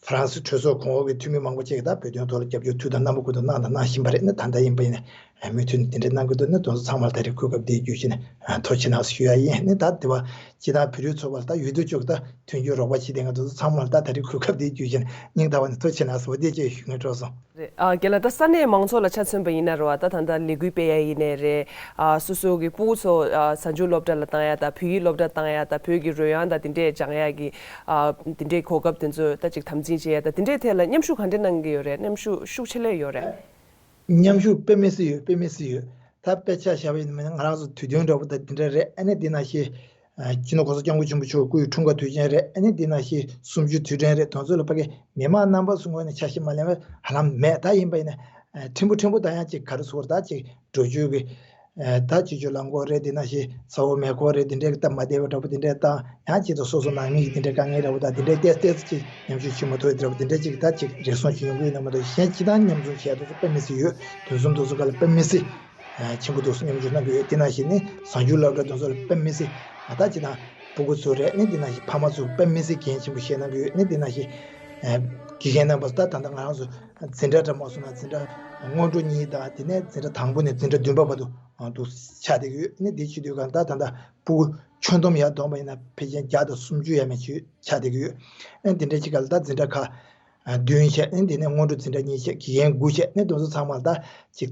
ཧྥ་རན་སི་གྲོས་ཚོགས་གོང་འོག་གི་འཐུས་མི་མང་པོ་ཅིག་གིས་ད་བོད་དོན་ཐོག་ལ་རྒྱབ་སྐྱོར་དུས་དང་རྣམ་པ་ཀུན་ཏུ་གནང་དང་གནང་བཞིན་པ་རེད། ནི་ད་ལྟ་ཡིན་པ་ཡིན་ན་མུ་མཐུད་ནས་དེ་འདྲ་གནང་གི་འདུག་ནི་དེ་ཚོ་ཚང་མ་ལ་ད་རེས་གོ་སྐབས་འདི་བརྒྱུད་བྱས་ནས་ཐུགས་རྗེ་ཆེ་གནང་ཞུ་ཡ་ཡིན། ནི་ད་དེ་བ་སྤྱི་བཏང་བོད་རིགས་ཚོགས་པ་ལ་ད་ཡོད་དུ་བཅུག་ད་མཐུན་འགྱུར་རོགས་པ་བྱེད་བསྡད་མཁན་དེ་ཚོ་ཚང་མ་ལ་ད་ད་རེས་གོ་སྐབས་འདི་བརྒྱུད་བྱས་ནས་སྙིང་ཐག་པ་ནས་ཐུགས་རྗེ་ཆེ་གནང་ཟེར་བ་འདི་བཅས་ཞུ་སྙིང་བྲོ་སོང་། རེད། ཨ། རྒན་ལགས། ད་ས་གནས་མང་ཚོགས་ལ་ཆ་མཚོན་པ་ཡིན་ན་རེད་བ། ད་ད་ལྟ་ལས་འགུལ་སྤེལ་ཡ་ཡིན་ནའི་རེད། ཨ། སོ་སོ་གི་སྤུ་གུ་ཚོ། ཨ། གཟའ་མཇུག་སློབ་གྲྭ་ལ་བཏང་ཡ་དང་བོད་ཡིག་སློབ་གྲྭ་བཏང་ཡ་དང་བོད་ཀྱི་རོལ་དབྱངས་དང་དེ་འདྲས་སྦྱང་ཡ་གི། ཨ། དེ་འདྲས་གོ་སྐབས་དེ་ཚོ་ད་ཅིག་དམ་འཛིན་བྱེད་ཡ་དང་དེ་འདྲས་ཐད་ལ་མཉམ་ཞུགས་ག་འདྲས་གནང་གི་ཡོད་རེད། མཉམ་ཞུགས་ཤུགས་ཆེ་ལོས་ཡོད་རེད། མཉམ་ཞུགས་དཔེ་མི་སྲིད་ཡོད། དཔེ་མི་སྲིད་ཡོད། ད་དཔེ་ཆ་བཞག་པ་ཡིན་ན་ང་རང་ཚོ་དུས་སྟོན་འདྲ་པོ་ད་དེ་འདྲ་རེད། ཨ་ནི་འདི་ནང་བཞིན། ཨ། སྤྱི་ནོར་༸གོང་ས་༸སྐྱབས་མགོན་ཆེན་པོ་མཆོག་སྐུའི་འཁྲུངས་སྐར་དུས་ཆེན་རེད། ཨ་ནི་འདི་ནང་བཞིན་གསུམ་བཅུའི་དུས་དྲན་རེད། དེ་ཚོ་ལ་ཕ་གི་མི་མང་རྣམ་པ་ཚོའི་ངོས་ནས་ཆ་ཤས་མ་ལེན་པ་ཧ་ལམ་མེད། ད་ཡིན་པ་ཡིན་ན། ཨ། ཕྲན་བུ་ཕྲན་བུ་ད་ཡང་ཅིག་ག་རེ་ཟེར་དགོས་རེད། ད་ཅིག་འགྲོ་སྐྱོད་ཀྱི། ཨ། ད་སྤྱི་སྤྱོད་རླངས་འཁོར་རེད། འདི་ནང་བཞིན་ས་འོག་མེ་འཁོར་རེད། འདི་འདྲའི་སྟབས་མ་བདེ་བ་འདྲ་པོ་འདི་འདྲའི་བཏང་། ཡང་ཅིག་ད་སོ་སོ་ནང་མི་ཡི་འདི་འདྲའི་དཀའ་ངལ་འདྲ་པོ་ད་འདི་འདྲའི་ཏོག་ཙམ་ཏོག་ཙམ་ཅིག་མཉམ་ཞུགས་བྱེད་མ་ཐུབ་པ་འདྲ་པོ་འདི་འདྲའི་ཅིག་ད་ཅིག་རེ་ཟུང་ཅིག་ཡོང་གི་ཡོད་ན་མ་གཏོགས་གཞན་སྤྱི་བཏང་མཉམ་འཛོམས་བྱས་དུས་ཚོད་དཔེ་མི་སྲིད་ཡོད། དུས་གསུམ་དུས་ཚོད་ག་ལ་དཔེ་མི་སྲིད། ཆེན་པོ་འདུག་སེ་མཉམ་ཞུགས་གནང་གི་ཡོད། དེ་ནང་བཞིན་ནི་གཟའ་མཇུག་སློབ་གྲྭ་དེ་ཚོ་ལ་དཔེ་མི་སྲིད་ད་ཅི་དང་སྤུ་གུ་ཚོ་རེད་ནི་དེ་ནང་བཞིན་ཕ་མ་ཚོ་དཔེ་མི་སྲིད་འགན་ཆེན་པོ་བཞེས་གནང་གི་ཡོད་ནི་དེ་ནང་བཞིན་དགེ་རྒན་རྣམ་པ་ད་ད་ལྟ་ང་རང་ཚོ་འཛིན་གྲྭ་འདྲ་མ་སོང་ན་འཛིན་གྲྭ་སྔོན་འགྲོ་གཉིས་དང་དེ་ནས་འཛིན་གྲྭ་དང་པོ་ནས་འཛིན་གྲྭ་བདུན་པ་བར་དུ་འདུག་ཆགས་བསྡད་ཀྱི་ཡོད་ནི་དེ་བྱེད་དུས་གང་ད་ད་ལྟ་སྤུ་གུ་ཁྱོན་བསྡོམས་ཡར་བསྡོམས་པ་ཡིན་ན་ཕལ་ཆེར་བརྒྱ་དང་སུམ་ཅུ་ཡས་མས་ཅིག་ཆགས་བསྡད་ཀྱི་ཡོད། ཨ་ནི་དེ་འདྲའི་ཅིག་ག་ལ་ད་འཛིན་གྲྭ་ཁག་བདུན་བྱས་ཨ་ནི་དེ་ནས་སྔོན་འགྲོ་འཛིན་གྲྭ་གཉིས་བྱས་དགེ་རྒན་དགུ་བྱས་ཨ་ནི་དེ་ཚོ་ཚང་མ་ལ་ད་ཅིག་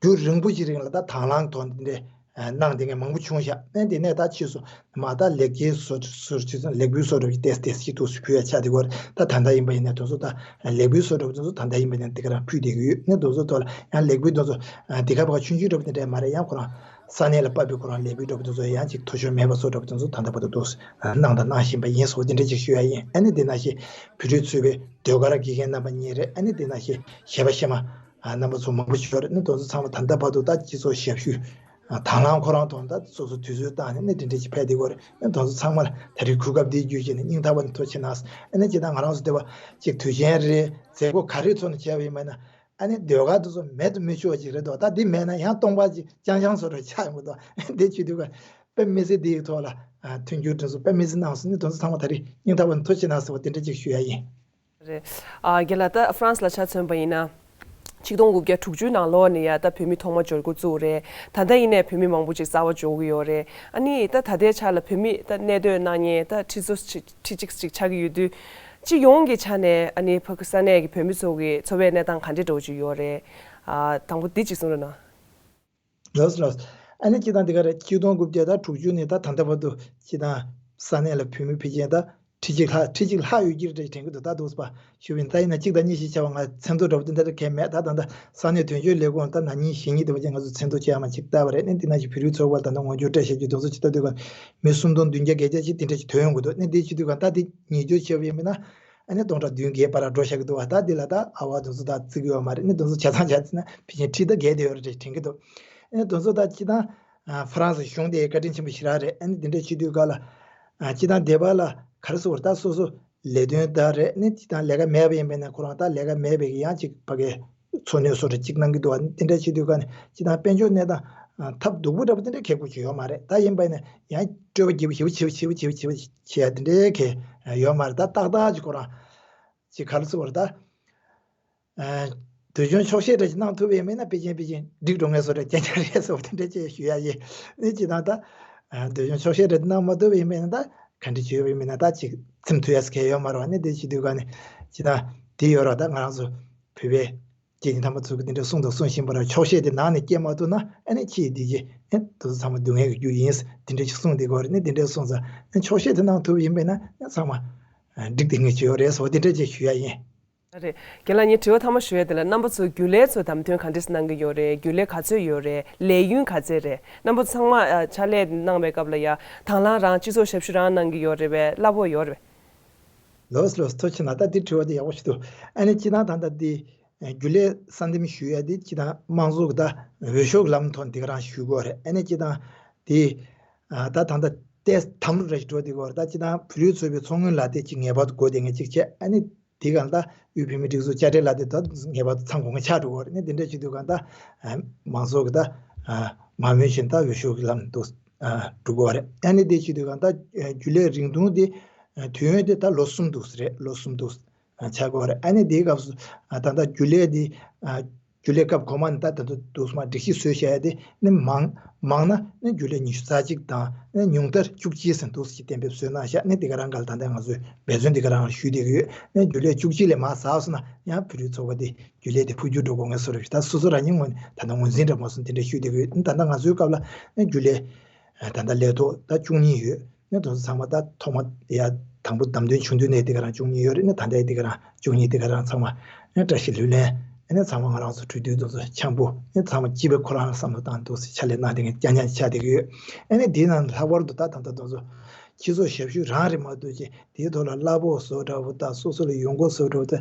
རྒྱུན་རིང་པོ་ཅིག་རིང་ལ་ད་དང་བླངས་ཐོག་འདི་འདྲའི་གནང་བསྡད་མཁན་མང་པོ་བྱུང་ཤག་ཨ་ནི་དེ་ནས་ད་ཕྱིས་སུ་མ་ད་ལེགས་སྐྱེས་སོ་སོར་ཅིག་ལེགས་འབུལ་སོགས་འདྲ་བ་ཞིག་ཏེས་ཏེས་ཅིག་ཏུ་ཕུལ་ཡ་ཆགས་བསྡད་ཀྱི་ཡོད་རེད། ད་ད་ལྟ་ཡིན་པ་ཡིན་ན་དེ་ཚོ་ད་ལེགས་འབུལ་སོགས་འདྲ་བ་དེ་ཚོ་ད་ལྟ་ཡིན་པ་ཡིན་ན་དེ་ག་རང་ཕུལ་བསྡད་ཀྱི་ཡོད་ནི་དེ་ཚོ་ཐོག་ལ་ཡང་ལེགས་འབུལ་དེ་ཚོ་དེ་ག་བ་ཆུང་ཆུང་འདྲ་བ་དེ་འདྲ་མ་རེད། ཡང་ཁོ་རང་ས་གནས་ལ་དཔག་པའི་ཁོ་རང་ལེགས་འབུལ་འདྲ་བ་དེ་ཚོ་ཡང་ཅིག་མཐོ་ཤོས་མེད་པ་སོགས་འདྲ་བ་དེ་ཚོ་ད་ལྟ་བར་དུ་འདུག་གནང་དང་གནང་བཞིན་པ་ཡིན་སོགས་དེ་འདྲ་ཅིག་ཞུ་ཡ་ཡིན། ཨ་ནི་དེ་ནང་བཞིན་བོད་རིགས་ཚོགས་པའི་ཟློས་གར་དགེ་རྒན་རྣམ་པ་གཉིས་རེད། ཨ་ནི་དེ་ནང་བཞིན་གཞས་པ་གཞས་མ་རྣམ་པ་ཚོ་མང་པོ་ཞིག་ཡོད་རེད། ཨ་ནི་དེ་ཚོ་ཚང་མ་ད་ལྟ་བར་དུ་ད་སྤྱི་ཚོགས་ཞབས་ཞུ་དང་བླངས་ཁོ་རང་དང་ད་སོ་སོ་དུས་ཚོད་བཏང་ནས་ཨ་ནི་དེ་འདྲ་ཅིག་ཕེབས་བསྡད་ཀྱི་ཡོད་རེད། ཨ་ནི་དེ་ཚོ་ཚང་མ་ལ་ད་རེས་གོ་སྐབས་འདི་བརྒྱུད་བྱས་ནས་སྙིང་ཐག་པ་ནས་ཐུགས་རྗེ་གནང་། ཨ་ནི་ཅི་ད་ང་རང་ཚོ་འདི་བ་ཅིག་དུས་ཆེན་རེད་མཛད་སྒོ་ག་རེ་ཚོགས་ནས་བྱས་པ་ཡིན་པ་ན། ཨ་ནི་ཟློས་གར་དེ་ཚོ་མེད་དུ་མི་ཆུག་པ་ཅིག་རེད་དོ། ད་འདི་མེད་ན་ཡང་སྟོང་པ་ཅིག་རྐྱང་རྐྱང་བཟོ་འདྲ་ཆགས་ཡོང་གི་འདུག་དེ་བྱེད་དུས་ཀ་དཔེ་མི་སྲིད་འདི་ཡི་ཐོག་ལ་མཐུན་འགྱུར་དེ་ཚོ་དཔེ་མི་སྲིད་གནང་སོང་ནི་དེ་ཚོ་ཚང་མ་ད་རེས་སྙིང་ཐག་པ་ནས་ཐུགས་རྗེ་གནང་ཟེར་བ་དེ་འདྲ་ཅིག་ཞུ་ཡ་ཡིན། རེད། ཨ་རྒན་ལགས་ད་ཧྥ་རན་སི་ལ་ཆ་མཚོན་པ་ཡིན་ན། ཆིག་སྟོང་དགུ་བརྒྱ་དྲུག་ཅུའི་ནང་ལོགས་ནས་ཡ་ད་བོད་མི་ཐོག་མ་འབྱོར་འགོ་བཙུགས་རེད། ད་ལྟ་ཡིན་ནའི་བོད་མི་མང་པོ་ཅིག་རྩ་བ་འཇོག་གི་ཡོད་རེད། ཨ་ནི་ད་ད་ལྟའི་ཆ་ལ་བོད་མི་ད་གནས་སྡོད་གནང་མཁན་ད་ཁྲི་ཚོ་ཁྲི་གཅིག་ཅིག་ཆགས་ཀྱི་ཡོད་དུས། སྤྱི་ཡོངས་ཀྱི་ཆ་ནས་ཨ་ནི་ཕ་གི་ས་གནས་ཀྱི་བོད་མི་ཚོ་གི་འཚོ་བའི་གནས་སྟངས་ག་འདྲ་འདྲ་བོ་ཅིག་ཡོད་རེད། ཨ་དང་པོ་འདི་ཅིག་གསུང་རོགས་གནང་། ལགས་སོ་ལགས་སོ། ཨ་ནི་སྤྱི་བཏང་འདི་ག་རེད། ཆིག་སྟོང་དགུ་བརྒྱ་དང་དྲུག་ཅུ་ནས་ད་ད་ལྟ་བར་དུ་སྤྱི་བཏང་ས་གནས་ལ་བོད་མི་ཕལ་ཆེར་ད་ཁྲི་གཅིག་ལྷག་ཁྲི་གཅིག་ལྷག་ཡོད་ཀྱི་རེད་དྲན་གྱི་འདུག་ད་འདུག་སེ་ཞུ་བ་ཡིན། ད་ཡིན་ན་གཅིག་དང་གཉིས་ཤིག་བྱས་པ་ང་མཚན་ཐོ་འདྲ་པོ་དེ་འདྲ་གང་ཡང་མེད། ད་ད་ལྟ་ས་གནས་དོན་གཅོད་ལས་ཁུངས་ད་ན་ནིང་གཞེས་ནིང་དེ་བ་ཅན་ང་ཚོ་མཚན་ཐོ་ཅིག་ཡང་མ་ཅིག་བལྟས་པ་རེད། ནི་འདི་ན་ཞིག་བོད་རིགས་ཚོགས་པ་ལ་ད་ལྟ་ངོ་སྦྱོར་སྤྲད་བཞག་རྒྱུ་དེ་ཚོ་ཅིག་ལྟ་དུས་ག་མི་སུམ་སྟོང་བདུན་བརྒྱ་བརྒྱད་བརྒྱ་ཅིག་དེ་འདྲ་ཅིག་ཐོན་ཡོང་གི་འདུག་ནི་འདི་བྱེད་དུས་ག་ད་འདི་ཉིས་བསྡུར་བྱས་པ་ཡིན་ན། ཨ་ནི་སྟོང་ཕྲག་བདུན་བརྒྱའི་བར་འགྲོ་བཞག་གི་འདུག་བ། ད་འདི་ལ་ད་ཨ་བ་དེ་ཚོ་ད་བརྩི་གི་ཡོད་མ་རེད། ནི་དེ་ཚོ་བྱས་ཙང་བྱས་ཙང་ན་ཕལ་ཆེར་ཁྲི་ད་བརྒལ་བསྡད་ཡོད་རེད་དྲན་གྱི་འདུག་ཨ་ནི་དེ་ཚོ་ད་སྤྱི་བཏང་ཨ་ཧྥ་རན་སི་གཞུང་དེ་བཀའ་དྲིན་ཆེན་པོ་ཞེ་དྲག་རེད། ཨ་ནི་འདི་འདྲ་བྱེད་དུས་ག་ལ་ཨ་སྤྱི་བཏང་སྡེ་པ་ལ་ག་རེ་ཟེར་དགོས་རེད། ད་སོ་སོ་ལས་དོན་ད་རེད། ནི་སྤྱི་བཏང་ལས་ཀ་མེད་པ་ཡིན་པས་ན་ཁོ་རང་ད་ལས་ཀ་མེད་པའི་གི་ཡང་ཅིག་ཕ་གི་འཚོ་སྣོན་སོགས་རེ་གཅིག་གནང་གི་འདུག་བ། དེ་འདྲ་བྱེད་དུས་ག་ནས་སྤྱི་བཏང་དཔལ་འབྱོར་གནས་སྟངས་ཐབས་སྡུག་པོ་འདྲ་པོ་དེ་འདྲ་གལ་དགོས་ཀྱི་ཡོད་མ་རེད། ད་ཡིན་པ་ཡིན་ན་ཡང་སྤྲོད་པ་རྒྱས་པོ་ཞེ་པོ་ཞེ་པོ་ཞེ་པོ་ཞེ་པོ་ཞེ་པོ་བྱེད་ཡ་དེ་འདྲའི་གལ་ཡོད་མ་རེད། ད་ཏག་ཏག་ཅིག་ཁོ་རང་ཅིག་ག་རེ་ཟེར་བ་རེད། ད་འདོད་སྐྱོང་ཆོག་ཤེས་འདྲ་ཞིག་གནང་ཐུབ་པ་ཡིན་པ་ཡིན་ན་པེ་ཅིན་པེ་ཅིན་འགྲིག་འགྲོ་ངེས་སོ་རེད། རྐྱང་རྐྱང་རེད་སོ་དེ་འདྲ་ཅིག་ཞུ་ཡ་ཡིན། ནི་ཅིག་ད་ད་འདོད་སྐྱོང་ཆོག་ཤེས་འདྲ་ཞིག་གནང་མ་ཐུབ་པ་ཡིན་པ་ཡིན་ན་ད་ག་འདྲ་བྱེད་པ་ཡིན་པ་ཡིན་ན་ད་ཅིག་ཚིམ་ཐུབ་ཡ་ཟེར་མཁན་ཡོད་མ་རེད་བ། ནི་དེ་བྱེད་དུས་ག་ནས་ཅིག་ད་དེ་ཡོད་ར། ད་ང་རང་ཚོ་བོད་པའི་སྐྱེས་ཆེན་དམ་པ་ཚོ་གིས་དེ་འདྲ་གསུངས་དང་གསུང་བཞིན་པ་ར། ཆོག་ཤེས་དེ་ནང་ནས་སྐྱེལ་མ་ཐུབ་ན་ཨ་ནི་ཁྱི་ཡི་བདེ་སྐྱིད་ཨེ་དེ་ཚོ་ཚང་མ་སྡུག་བསྔལ་གྱི་རྒྱུ་ཡིན། དེ་འདྲ་ཞིག་གསུངས་བསྡད་ཀྱི་ཡོད་རེད། ནི་དེ་འདྲ་གསུངས་ཙང་ཨ་ཆོག་ཤེས་དེ་གནང་ཐུབ་པ་ཡིན་པས་ན་ཨ་ཚང་མ་འགྲིག་བསྡད་མཁན་ཅིག་ཡོད་རེད་ཟེར་བ་དེ་འདྲ་ཅིག་ཞུ་ཡ་ཡིན། རེད། རྒན་ལགས་ངས་དྲི་བ་མཐའ་མ་ཞུ་ཡ་དེ་ལ་རྣམ་པ་ཚོ་རྒྱུན་ལས་ཚོ་བདམས་ཐོན་ག་འདྲས་གནང་གི་ཡོད་རེད། རྒྱུན་ལས་ག་ཚོད་ཡོད་རེད། ལས་ཡུན་ག་ཚོད་རེད། རྣམ་པ་ཚོ་ཚང་མ་ཨ་ཕྱག་ལས་གནང་བའི་སྐབས་ལ་ཡ་དང་བླངས་རང་སྤྱི་ཚོགས་ཞབས་ཞུ་རང་གནང་གི་ཡོད་རེད་པས། གླ་ཕོགས་ཡོད་རེད་པས། ལགས་ལགས་ཐུགས་རྗེ་གནང་། ད་འདི་དྲི་བ་འདི་ཡག་པོ་ཞིག་འདུག་ཨ་ནི་སྤྱིར་བཏང་ད་ལྟ་འདི་རྒྱུན་ལས་གསར་འདེམས་ཞུ་ཡ་འདི་སྤྱིར་བཏང་དམངས་གཙོ་གི་ད་འོས་ཤོག་ལམ་ཐོག་འདི་ག་རང་ཞུ་དགོས་རེད། ཨ་ནི་སྤྱིར་བཏང་འདི་ད་ད་ལྟ་ཏེས་དམ་རུ་རེ་ཞིག་འགྲོ་འདི་དགོས་རེད། ད་སྤྱིར་བཏང་བོད་རིགས་ཚོགས་པའི་ཚོགས་དངུལ་ལ་དེ་གཅིག་ངེས་པར་དུ་དགོས་དེ་ངེས་གཅིག་བྱས། ཨ་ནི་འདི་ག་ལ་ད་དབུས་བོད་མིའི་སྒྲིག་འཛུགས་དཔྱ་ཁྲལ་ལ་དེ་ད་ངེས་པར་དུ་ཚང་དགོས་ངེས་ཆགས་འགྲོ་དགོས་རེད། ཨ་ནི་འདི་འདྲ་བྱེད་དུས་ག་ད་མང་ཚོགས་ཀྱི་ད་མ་མོས་བཞིན་ད་འོས་ཤོག་གི་ལམ་དུ་འགྲོ་དགོས་རེད། ཨ་ནི་འདི་བྱེད་དུས་ག་ད་རྒྱུན་ལས་རིང་ཐུང་དེ་དུས་ཡུན་དེ་ད་ལོ་གསུམ་འདུག་ཟེར་རེད། ལོ་གསུམ་འདུག་ཆགས་དགོས་རེད། ཨ་ནི་དེའི་སྐབས་སུ་ད་ལྟ་རྒྱུན་ལས་དེ་རྒྱུན་ལས་སྐབས་གོང་མ་ནས་ད་ད་ལྟ་འདུག་སེ་མར་སྒྲིག་གཞི་བཟོས་བཞག་ཡ་དེ་ནི་མང་མང་ན་ནི་རྒྱུན་ལས་ཉི་ཤུ་རྩ་གཅིག་དང་ནི་ཉུང་མཐར་བཅུ་གཅིག་ཟིན་འདུག་སེ་གཏན་འབེབས་བཟོས་གནང་བཞག་ནི་དེ་ག་རང་ག་ལ་ད་ལྟ་ང་ཚོས་འབད་བརྩོན་དེ་ག་རང་ཞུས་བསྡད་ཀྱི་ཡོད། ནི་རྒྱུན་ལས་བཅུ་གཅིག་ལས་མར་ཟགས་སོང་ན་ཡང་བོད་རིགས་ཚོགས་པ་དེ་རྒྱུན་ལས་དེ་འཕོ་འགྱུར་འགྲོ་དགོས་ངེས་སོ་རེད། ད་སོ་སོ་རང་ཉིད་ངོས་ནས་ད་ལྟ་ངོས་འཛིན་འདྲ་མ་སོང་དེ་འདྲ་ཞུས་བསྡད་ཀྱི་ཡོད། ནི་ད་ལྟ་ང་ཚོའི་སྐབས་ལ་ནི་རྒྱུན་ལས་ད་ལྟ་ལས་ཐོག་ད་བཅུ་གཉིས་ཡོད། ནི་དེ་ཚོ་ཚང་མ་ད་ཐོག་མ་ཡ་དང་པོ་བདམས་ཐོན་བྱུང་དུས་ནས་དེ་ག་རང་བཅུ་གཉིས་ཡོད་རེད། ནི་ད་ལྟའི་དེ་ག་རང་བཅུ་གཉིས་དེ་ག་རང་ཚང་མ་ནི་བཀྲ་ཤིས་ལྷུན་ལེན། ནི་ཚང་མ་ང་རང་ཚོ་གྲོས་བསྡུར་དེ་ཚོ་འཆམ་པོ་ནི་ཚང་མ་སྤྱི་པའི་ཁོ་རང་བསམ་བློ་བཏང་འདུག་སེ་ཕྱག་ལས་གནང་བསྡད་མཁན་རྐྱང་རྐྱང་ཆགས་བསྡད་ཀྱི་ཡོད། ཨ་ནི་དེའི་ནང་ལྷག་པར་དུ་ད་ད་ལྟ་དེ་ཚོ་སྤྱི་ཚོགས་ཞབས་ཞུ་རང་རེད་མ་གཏོགས་ཅིག་དེའི་ཐོག་ལ་གླ་ཕོགས་བཟོ་འདྲ་བོ་ད་སོ་སོ་ལ་ཡོང་སྒོ་བཟོ་འདྲ་བོ་ད་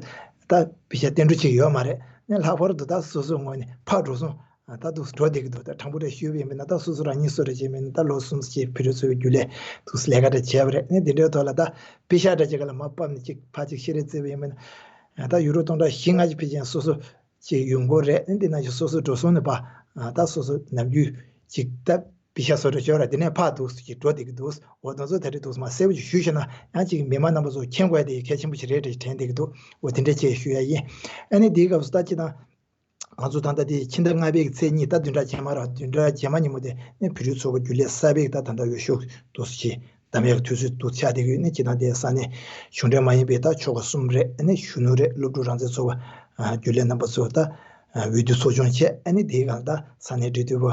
ད་པེ་ཤ་བསྟན་འགྲོ་ཅིག་ཡོད་མ་རེད། ནི་ལྷག་པར་དུ་ད་སོ་སོའི་ངོས་ནས་ཕར་འགྲོ་སོང་། ད་འདུག་སེ་འགྲོ་བསྡད་ཀྱི་འདུག་ད་དྲང་པོ་རེ་ཞུས་པ་ཡིན་པ་ན་ད་སོ་སོ་རང་ཉིད་སུ་རེད་ཅེས་མིན་ན་ད་ལོ་གསུམ་ཅིག་བོད་རིགས་ཚོགས་པའི་རྒྱུན་ལས་འདུག་སེ་ལས་ཀ་འདྲ་བྱས་པ་རེད། ནི་འདི་འདྲའི་ཐོག་ལ་ད་པེ་ཤ་འདྲ་ཅིག་ག་ལ་མར་ཕབ་ནས་ཅིག་ཕར་ཅིག་ཤེས་རེ་བརྩིས་པ་ཡིན་པ་ན་ད་ཡུ་རོ་སྟོང་ཕྲག་བཞི་ལྔ་ཅིག་ཕལ་ཆེར་སོ་སོ་ཅིག་ཡོང་གི་རེད། ནི་འདི་ནང་བཞིན་སོ་སོ་འགྲོ་སོང་ནས་ཕར་ ཨ་ད་སོ་སོ་ནམ་རྒྱུན་ཅིག་ད་པི་ཤ་བཟོ་འདྲ་ཤོར་ར་དེ་ནས་ཕར་འདུག་སེ་ཅིག་འགྲོ་བསྡད་ཀྱི་འདུག་འོ་དེ་ཚོ་ད་རེས་འདུག་སེ་མར་གསལ་པོ་ཅིག་ཞུས་ཤེ་ན་ཡང་ཅིག་མི་མང་རྣམ་པ་ཚོ་མཁྱེན་དགོས་ཡ་དེ་གལ་ཆེན་པོ་ཞིག་རེད་འདྲ་ཞིག་དྲན་བསྡད་ཀྱི་འདུག་འོ་དེ་འདྲ་ཅིག་ཞུ་ཡ་ཡིན། ཨ་ནི་དེའི་སྐབས་སུ་ད་ཅི་དང་། ང་ཚོ་ད་ལྟ་དེ་ཕྱི་ཟླ་ལྔ་པའི་ཚེས་གཉིས་ད་བདུན་ཕྲག་རྗེས་མ་ར་བདུན་ཕྲག་རྗེས་མ་ཉིན་མོ་དེ་ནས་བོད་རིགས་ཚོགས་པ་རྒྱུན་ལས་གསར་པའི་ད་ད་ལྟ་འོས་ཤོག་འདུག་སེ་བདམས་ཡག་དུས་ཚོད་འདུག་ཆགས་བསྡད་ཀྱི་ཡོད། ནས་སྤྱིར་བཏང་དེ་ས་གནས་གཞུང་འབྲེལ་མ་ཡིན་པའི་ད་ཆོལ་ཁ་གསུམ་རེད། ནས་གཞོན་ནུ་རེད། སློབ་ཕྲུག་རང་བཙན་ཚོགས་པ་རྒྱུན་ལས་རྣམ་པ་ཚོ་ད་འོས་བསྡུ་ཚོགས་ཆུང་བྱས། ཨ་ནི་དེའི་སྒང་ད་ས་གནས་འབྲེལ་མཐུད་པ་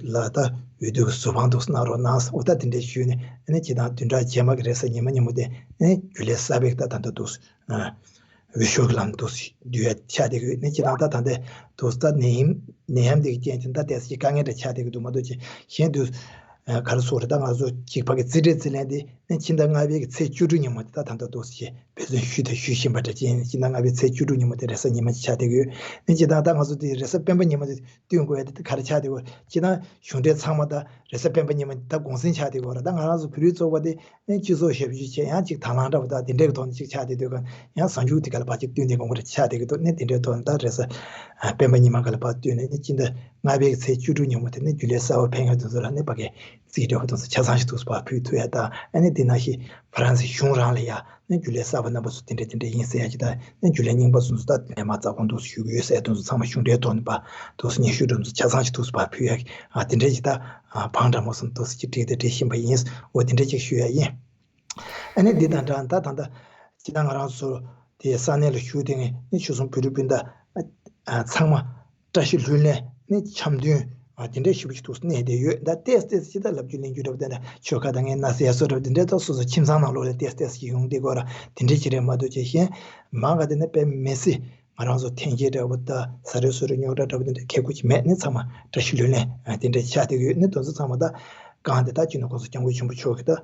ལ་ད་འོས་བསྡུ་གི་ཟུར་དཔང་འདུག་གནང་རོགས་གནང་འོ་ད་དེ་འདྲའི་ཞུས་ནས། ཨ་ནི་སྤྱིར་བཏང་བདུན་ཕྲག་རྗེས་མ་གི་རེས་གཟའ་ཉི་མ་ཉིན་མོ་དེ་ནས་རྒྱུན་ལས་གསར་པའི་ད་ད་ད་འདུག་འོས་ཤོག་གི་ལམ་དུ་བསྡུ་ཡ་ཆགས་བསྡད་ཀྱི་ཡོད། ནས་སྤྱིར་བཏང་ད་ད་ལྟའི་དུས་ད་ནད་ཡམས་ནད་ཡམས་འདི་གི་རྐྱེན་གྱིས་ད་ཏོག་ཙམ་དཀའ་ངལ་འདྲ་ཆགས་བསྡད་ཀྱི་འདུག་མ་གཏོགས་ཅིག་གཞན་དུས་ག་རེ་ཟེར་དགོས་རེད། ད་ང་ཚོ་གཅིག་ཕ་གི་རྩིས་ཁྲའི་རྩིས་ལེན་འདི་ནས་ཕྱི་ཟླ་ལྔ་པའི་གི་ཚེས་བཅུ་དྲུག་ཉིན་མོ་དེ་ད་ད་ལྟ་ཏོག་ཙམ་འབད་བརྩོན་ཞུས་དང་ཞུ་བཞིན་པ་འདྲ་ཅིག་ཡིན། ཕྱི་ཟླ་ལྔ་པའི་ཚེས་བཅུ་དྲུག་ཉིན་མོ་དེ་རེས་གཟའ་ཉི་མ་ཅིག་ཆགས་བསྡད་ཀྱི་ཡོད། ནས་སྤྱིར་བཏང་ད་ང་ཚོ་དེ་རེས་གཟའ་སྤེན་པ་ཉིན་མོ་དེ་བསྟུན་དགོས་ཡ་དེ་ད་ག་རེ་ཆགས་བསྡད་ཀྱི་ཡོད་རེད། སྤྱིར་བཏང་གཞུང་འབྲེལ་ཚང་མ་ད་རེས་གཟའ་སྤེན་པ་ཉིན་མོ་ད་དགོངས་ཟིན་ཆགས་བསྡད་ཀྱི་ཡོད་རེད། ད་ང་རང་ཚོ་བོད་རིགས་ཚོགས་པ་དེ་ནས་སྤྱི་ཚོགས་ཞབས་ཞུ་བྱས་ཡང་ཅིག་དང་བླངས་འདྲ་བོ་ད་དེ་འདྲའི་གི་ཐོག་ནས་ཅིག་ཆགས་བསྡད་དུས་ག་ཡང་གཟའ་མཇུག་དེ་ག་ལ་ཕར་ཅིག་བསྟུན་ནས་དགོངས་པ་རེ་ཆགས་བསྡད་ཀྱི་འདུག་ནས་དེ་འདྲའི་ཐོག་ནས་ད་རེས་གཟའ་སྤེན་པ་ཉི་མ་ག་ལ་ཕར་བསྟུན་ནས་ནས་སྤྱི་ཟླ་ལྔ་པའི་ཚེས་བཅུ་དྲུག་ཉིན་མོ་དེ་ནས་རྒྱུན་ལས་གསར་པ་ཕེབས་མཁན་དེ་ཚོ་ལ་ནས་ཕ་གི་རྩིས་འདྲ་བོ་དེ་ཚོ་ཆ་ཚང་ཞིག་འདུག་སེ་ཕར་ཕུལ་ཐུབ་ཡ་དང་། ཨ་ནི་དེ་ནང་བཞིན་ཧྥ་རན་སི་གཞུང་རང་ལ་ཡ་ནས་རྒྱུན་ལས་གསར་པ་རྣམ་པ་ཚོ་དེ་འདྲ་དེ་འདྲ་ཡིན་ཟེར་ཡ་ཅིག་དང་། ནས་རྒྱུན་ལས་རྙིང་པ་ཚོ་ཚོ་ད་ལས་མ་རྩ་དགོངས་འདུག་སེ་ཞུ་གི་ཡོད་ཟེར་དེ་ཚོ་ཚང་མ་གཞུང་འབྲེལ་ཐོག་ནས་ཕར་འདུག་སེ་སྙན་ཞུ་འདྲ་ཚོ་ཆ་ཚང་ཞིག་འདུག་སེ་ཕར་ཕུལ་ཡ་གི་ཨ་དེ་འདྲ་ཅིག་ད་ཨ་བང་འདྲ་མོ་གསུམ་འདུག་སེ་ཅིག་བསྒྲིགས་ཏེ་བསྒྲིགས་བཞིན་པ་ཡིན། འོ་དེ་འདྲ་ཅིག་ཞུ་ཡ་ཡིན། ཨ་ནི་འདི་དང་འདྲ་ད་ད་ད་ཅི་ད་ང་རང་ཚོ་དེ་ས་གནས་ལ་བཞུགས་དེ་ངས་ནི་ཆོལ་གསུམ་བོད་རིགས་སྤུན་ཟླ་ཨ་ཚང་མ་བཀྲ་ཤིས་ལྷུར་ལེན་ནི་འཆམ་མཐུན་ཨ་དེ་འདྲ་ཞེ་པོ་ཞིག་འདུག་སེ་གནས་བསྡད་ཡོད། ད་ཏེས་ཏེས་ཅི་ད་ལབ་རྒྱུ་གླེང་རྒྱུ་འདྲ་བོ་དེ་འདྲ་ཆོལ་ཁ་དང་ངའི་ན་ཟེར་སོ་འདྲ་བོ་དེ་འདྲ་ད་སོ་སོ་ཁྱིམ་ཚང་ནང་ལོགས་ལ་ཏེས་ཏེས་ཞིག་ཡོང་བསྡད་དགོས་ར་དེ་འདྲ་ཅིག་རེད་མ་གཏོགས་ཅིག་གཞན་མང་ག་དེ་ནི་དཔེ་མི་སྲིད་ང་རང་ཚོ་འཐེན་འཁྱེར་འདྲ་བོ་ད་ཟ་རེ་ཟོ་རེ་རྙོག་དྲ་འདྲ་བོ་དེ་འདྲ་ཁེ་ཁུ་ཅིག་མེད་ནི་ཚང་མ་བཀྲ་ཤིས་ལྷུར་ལེན་ཨ་དེ་འདྲ་ཆགས་བསྡད་ཡོད། ནི་དེ་ཚོ་ཚང་མ་ད་གང་དེ་ད་སྤྱི་ནོར་གོང་ས་སྐྱབས་མགོན་ཆེན་པོ་མཆོག་གི་ད་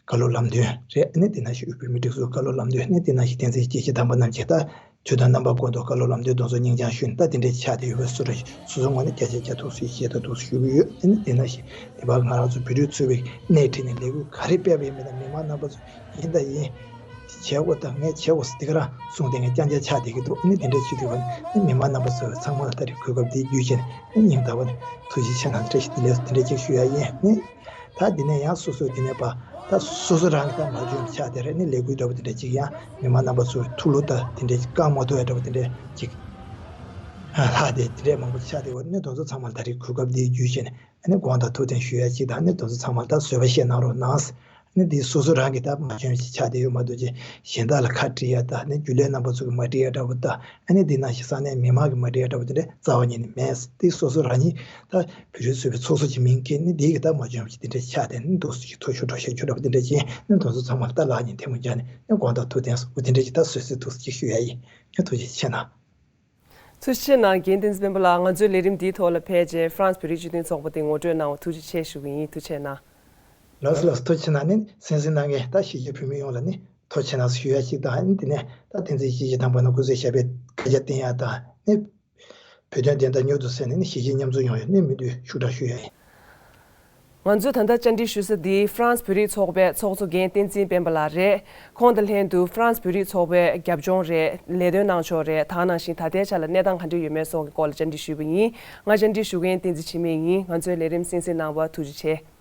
བཀའ་སློབ་ལམ་སྟོན་རེད། ནི་དེ་ནང་བཞིན་དབུས་བོད་མིའི་སྒྲིག་འཛུགས་བཀའ་སློབ་ལམ་སྟོན་ནི་དེ་ནང་བཞིན་བསྟན་འཛིན་སྐྱེས་ཆེན་དམ་པ་རྣམས་ཀྱི་ད་དུས་དང་རྣམ་པ་ཀུན་ཏུ་བཀའ་སློབ་ལམ་སྟོན་དེ་ཚོ་སྙིང་བཅངས་ཞུས་ནས་ད་དེ་འདྲའི་ཆ་དེ་ཡོད་པའི་སུ་རེད་སོ་སོའི་ངོས་ནས་བརྒྱ་ཆ་བརྒྱ་ཐུགས་སུ་ཡིད་ཆེས་དང་ཐུགས་སུ་ཞུ་གི་ཡོད། ནི་དེ་ནང་བཞིན་དེ་བར་ང་རང་ཚོ་བོད་རིགས་ཚོགས་པའི་སྣེ་ཁྲིད་ནས་ལས་འགུལ་ག་རེ་སྤེལ་བ་ཡིན་མིན་ད་མི་མང་རྣམ་པ་ཚོ་ཡིན་ད་ཡིན། དེ་བྱེད་དགོས་ད་ངས་བྱེད་དགོས་ཟེར་དེ་ག་རང་གསུངས་ཏེ་ངས་རྐྱང་རྐྱང་ཆགས་བསྡད་ཀྱི་འདུག་ནི་དེ་འདྲའི་ཆེད་དུ་བ་ནི་མི་མང་རྣམ་པ་ཚོ་ཚང་མ་ལ་ད་རེས་གོ་སྐབས་འདི་བརྒྱུད་བྱས་ནས་ནི་སྙིང་ཐག་པ་ནས་ཐུགས་རྗེ་ཆེ་གནང་བཀྲ་ཤིས་བདེ་ལེགས་དེ་འདྲ་ཅིག་ཞུ་ཡ་ཡིན། ནི་ད་འདི་ནས་ཡང་སོ་སོ་འདི་ནས་པ་ད་སོ་སོ་རང་གི་ད་མ་འཇོན་ཆགས་དེ་རེད། ནི་ལས་འགུལ་འདྲ་པོ་དེ་འདྲ་ཅིག་ཡང་མི་མང་རྣམ་པ་ཚོའི་ཐུགས་བློ་ད་དེ་འདྲ་ཅིག་བཀང་མ་ཐུབ་ཡ་འདྲ་པོ་དེ་འདྲ་ཅིག་ལྷག་སྟེ་དེ་འདྲ་མང་པོ་ཆགས་བསྡད་ཡོད། ནི་དེ་ཚོ་ཚང་མ་ད་རེས་གོ་སྐབས་འདི་བརྒྱུད་བྱས་ནས་ནི་དགོངས་དག་ཐུགས་བདེན་ཞུ་ཡ་ཅིག་དང་། ནི་དེ་ཚོ་ཚང་མ་ད་བཟོད་པ་བཞེས་གནང་རོགས་གནང་། ནི་འདི་སོ་སོ་རང་གི་ད་མ་འཇོན་ཞིག་ཆགས་བསྡད་ཡོད་མ་གཏོགས་ཅིག་གཞན་དག་ལ་ཁ་བྲི་ཡ་ད་ནི་རྒྱུན་ལས་རྣམ་པ་ཚོ་གི་མ་བྲི་ཡ་འདྲ་པོ་ད་ཨ་ནི་འདི་ནང་བཞིན་ས་གནས་མི་མང་གི་མ་བྲི་ཡ་འདྲ་པོ་དེ་འདྲ་རྩ་བ་ཉིད་ནས་མེད། འདི་སོ་སོ་རང་ཉིད་ད་བོད་རིགས་ཚོགས་པའི་ཚོགས་གཙོ་གི་མིང་འཁྱེར་ནི་འདི་གི་ད་མ་འཇོན་ཞིག་དེ་འདྲ་ཆགས་བསྡད་ནི་འདུག་སེ་ཅིག་ཐོ་ཤོར་འགྲོ་བཞག་རྒྱུ་འདྲ་པོ་དེ་འདྲ་ཅིག་ནི་དེ་ཚོ་ཚང་མ་ལ་ད་ལག་གཉིས་ཐལ་མོ་སྦྱར་ནས་ནི་དགོངས་དག་ཐུགས་བདེན་སོ་དེ་འདྲ་ཅིག་ད་གསོལ་ཚིགས་ཐུགས་སུ་ཅིག་ཞུ་ཡ་ཡིན། ཐུགས་རྗེ་ཆེ་གནང་། ཐུགས་རྗེ་ཆེ་གནང་། རྒན་བསྟན་འཛིན་སྤེན་པ་ལགས། ང་ཚོའི་ལས་རིམ་འདིའི་ཐོག་ལ་ཕེབས་རྗེས་ཧྥ་རན་སི་བོད་རིགས་སྤྱི་མཐུན་ཚོགས་པ་དེ་ངོ་སྤྲོད་གནང་བར་ཐུགས་རྗེ་ཆེ་ཞུ་གི་ཡིན། ཐུགས་རྗེ་ཆེ་གནང་། ལགས་སོ་ལགས་སོ། ཐུགས་རྗེ་ཆེ་གནང་། ནི་གསན་གཟིགས་གནང་མཁན་ད་གཞིས་བྱེས་བོད་མི་ཡོངས་ལ་ནི་ཐུགས་རྗེ་ཆེ་གནང་ཞུ་ཡ་ཞིག་དང་། ནི་དེ་ནས་ད་བསྟན་འཛིན་སྐྱེས་ཆེན་དམ་པ་ནི་སྐུ་ཚེ་ཞབས་པད་བསྐལ་བརྒྱར་བརྟན་ཡ་དང་ནི་བོད་དོན་བདེན་མཐའ་མྱུར་དུ་གསལ་ནས་ནི་གཞིས་བྱེས་མཉམ་འཛོམས་ཡོང་ཡ་ནི་སྨོན་འདུན་ཤུགས་དྲག་ཞུ་ཡ་ཡིན། ང་ཚོས་ད་ལྟ་བཅར་འདྲི་ཞུ་ས་འདི་ཧྥ་རན་སི་བོད་རིགས་ཚོགས་པའི་ཚོགས་གཙོ་རྒན་བསྟན་འཛིན་སྤེན་པ་ལགས་རེད། ཁོང་དང་ལྷན་དུ་ཧྥ་རན་སི་བོད་རིགས་ཚོགས་པའི་རྒྱབ་ལྗོངས་རེད། ལས་དོན་གནང་ཕྱོགས་རེད། ད་ག་ནང་བཞིན་ད་ལྟའི་ཆ་ལ་གནས་སྟངས་ག་འདྲ་ཡོད་མེད་སོགས་ཀྱི་སྐོར་ལ་བཅར་འདྲི་ཞུས་པ་ཡིན། ང་བཅར་འདྲི་ཞུ་མཁན་བསྟན་འཛིན་འཆི་མེད་ཡིན། ང་ཚོའི་ལས་རིམ་གསན་གཟིགས་གནང་བར་ཐུགས་རྗེ་ཆེ།